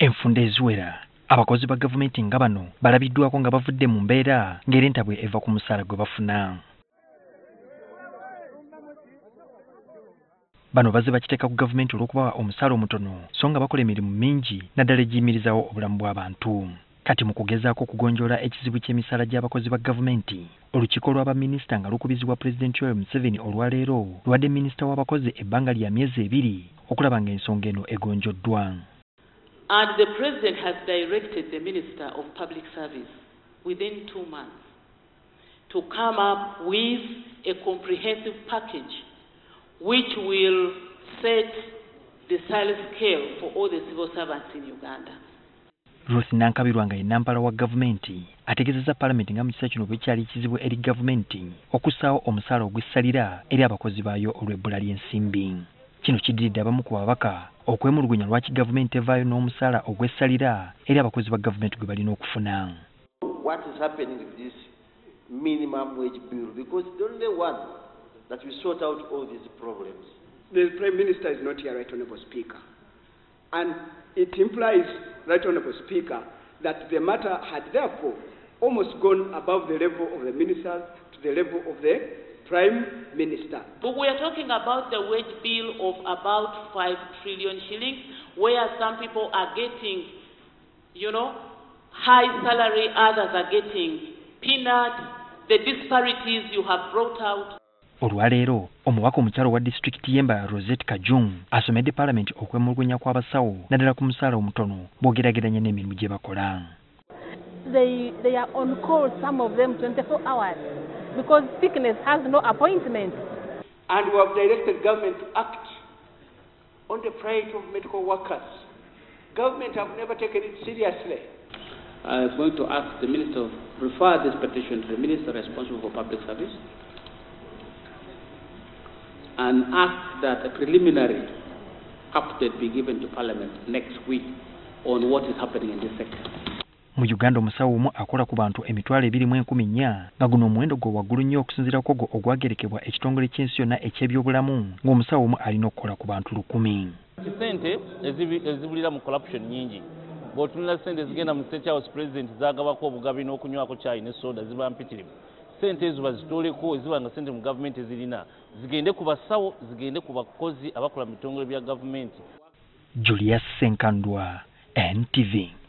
Enfunda eziwera abakozi ba gavumenti nga bano balabiddwako nga bavudde mu mbeera ng'era entabwe eva ku musaala gwe bafuna. Bano bazze bakiteeka ku gavumenti olw'okubawa omusaala omutono so nga bakola emirimu mingi naddala egiyimirizaawo obulamu bw'abantu. Kati mu kugezaako okugonjoola ekizibu ky'emisaala gy'abakozi ba gavumenti, olukiiko lw'abaminisita nga lukubizibwa Pulezidenti Yoweri Museveni olwaleero luwadde minisita w'abakozi ebbanga lya myezi 2 okulaba ng'ensonga eno egonjoddwa. And the President has directed the Minister of Public Service within 2 months to come up with a comprehensive package which will set the salary scale for all the civil servants in Uganda. Ruth Nankabirwa nga ye nampala wa gavumenti ategeezezza Paalamenti nga mu kiseera kino bwe kyali kizibu eri gavumenti okussaawo omusaala ogw'essalira eri abakozi baayo olw'ebbula ly'ensimbi. Kino kiddiridde abamu ku babaka okwemulugunya lwaki gavumenti evaayo n'omusaala ogw'essalira eri abakozi ba gavumenti gwe balina okufuna. What is happening with this minimum wage bill? Because the only one that will sort out all these problems. The Prime Minister is not here, Right Honourable Speaker. And it implies, Right Honourable Speaker, that the matter had therefore almost gone above the level of the ministers to the level of the Prime Minister. But we are talking about the wage bill of about 5 trillion shillings, where some people are getting, you know, high salary, others are getting peanuts, the disparities you have brought out. Olwaleero omubaka omukyalo wa disitulikiti y'Embarara Rosette Kajung asomedde Paalamenti okwemulugunya kw'abasawo naddala ku musaala omutono bw'ogeraageranya n'emirimu gye bakola. They are on call, some of them 24 hours, because sickness has no appointment. And we have directed government to act on the plight of medical workers. Government have never taken it seriously. I'm going to ask the minister to refer this petition to the minister responsible for public service and ask that a preliminary update be given to Parliament next week on what is happening in this sector. Mu Uganda omusawo omu akola ku bantu 24,000 nga guno omuwendo gwe waggulu nnyo okusinziira ku ogwo ogwagerekebwa ekitongole ky'ensi yonna eky'ebyobulamu ng'omusawo omu alina okukola ku bantu 1,000. Ssente ezibulira mu corruption nnyingi. Bw'otunula ssente zigenda mu State House, President zaagabako obugabi n'okunywako caayi ne soda ziba mpitirivu. Ssente ezo bazitooleko eziba nga ssente mu gavumenti zirina zigende ku basawo, zigende ku bakozi abakola mu bitongole bya gavumenti. Julius Senkandwa, NTV.